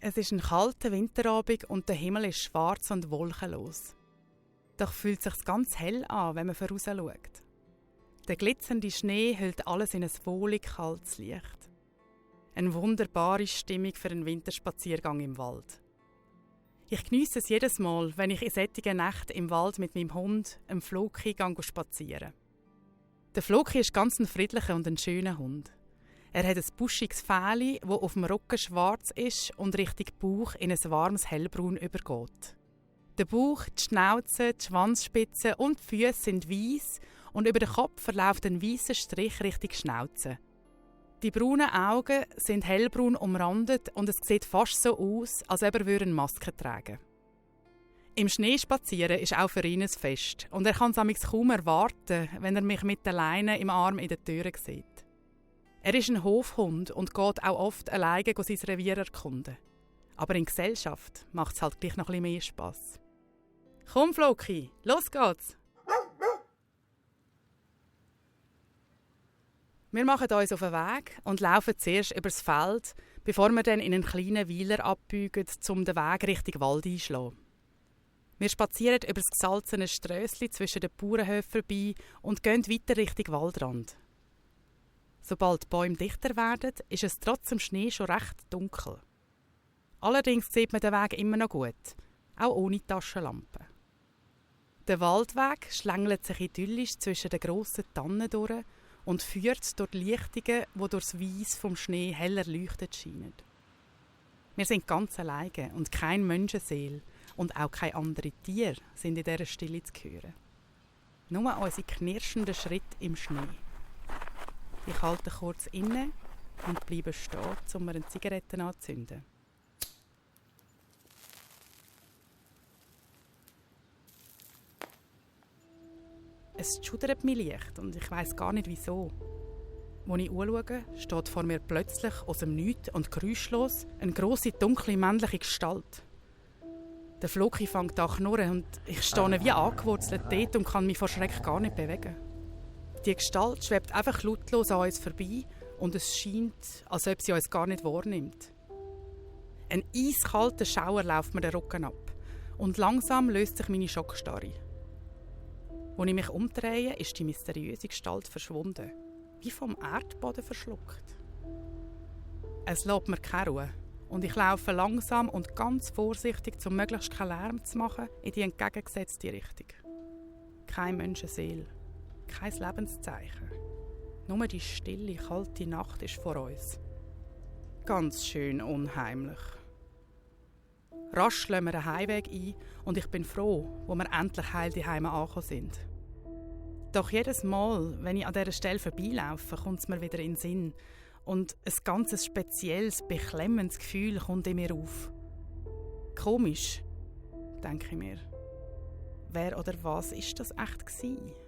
Es ist ein kalter Winterabend und der Himmel ist schwarz und wolkenlos. Doch fühlt es sich ganz hell an, wenn man voraus schaut. Der glitzernde Schnee hüllt alles in ein wohlig kaltes Licht. Eine wunderbare Stimmung für einen Winterspaziergang im Wald. Ich geniesse es jedes Mal, wenn ich in solchen Nächten im Wald mit meinem Hund, dem Floki, spazieren. Der Floki ist ganz ein friedlicher und ein schöner Hund. Er hat ein buschiges Fell, das auf dem Rücken schwarz ist und Richtung Bauch in ein warmes Hellbraun übergeht. Der Bauch, die Schnauze, die Schwanzspitze und die Füße sind weiss und über den Kopf verläuft ein weisser Strich Richtung Schnauze. Die braunen Augen sind hellbraun umrandet und es sieht fast so aus, als ob er eine Maske tragen würde. Im Schnee spazieren ist auch für ihn ein Fest und er kann es kaum erwarten, wenn er mich mit der Leine im Arm in der Tür sieht. Er ist ein Hofhund und geht auch oft alleine sein Revier erkunden. Aber in Gesellschaft macht es halt gleich noch ein bisschen mehr Spass. Komm, Floki, los geht's! Wir machen uns auf den Weg und laufen zuerst übers Feld, bevor wir dann in einen kleinen Weiler abbiegen, um den Weg Richtung Wald einzuschlagen. Wir spazieren über das gesalzene Strössli zwischen den Bauernhöfen vorbei und gehen weiter Richtung Waldrand. Sobald die Bäume dichter werden, ist es trotz dem Schnee schon recht dunkel. Allerdings sieht man den Weg immer noch gut, auch ohne Taschenlampe. Der Waldweg schlängelt sich idyllisch zwischen den grossen Tannen durch und führt durch die Lichtungen, die durch das Weiss vom Schnee heller leuchtet scheinen. Wir sind ganz alleine und keine Menschenseele und auch keine anderen Tiere sind in dieser Stille zu hören. Nur unsere knirschenden Schritte im Schnee. Ich halte kurz inne und bleibe stehen, um mir eine Zigarette anzuzünden. Es schudert mich leicht und ich weiss gar nicht wieso. Als ich anschaue, steht vor mir plötzlich aus dem Nichts und geräuschlos eine grosse, dunkle, männliche Gestalt. Der Floki fängt an zu knurren und ich stehe wie angewurzelt dort und kann mich vor Schreck gar nicht bewegen. Die Gestalt schwebt einfach lautlos an uns vorbei und es scheint, als ob sie uns gar nicht wahrnimmt. Ein eiskalter Schauer läuft mir den Rücken ab und langsam löst sich meine Schockstarre. Als ich mich umdrehe, ist die mysteriöse Gestalt verschwunden, wie vom Erdboden verschluckt. Es lässt mir keine Ruhe und ich laufe langsam und ganz vorsichtig, um möglichst keinen Lärm zu machen, in die entgegengesetzte Richtung. Keine Menschenseele. Kein Lebenszeichen. Nur die stille, kalte Nacht ist vor uns. Ganz schön unheimlich. Rasch schlagen wir einen Heimweg ein und ich bin froh, wo wir endlich heil daheim angekommen sind. Doch jedes Mal, wenn ich an dieser Stelle vorbeilaufe, kommt es mir wieder in den Sinn und ein ganz spezielles, beklemmendes Gefühl kommt in mir auf. Komisch, denke ich mir. Wer oder was ist das echt gewesen?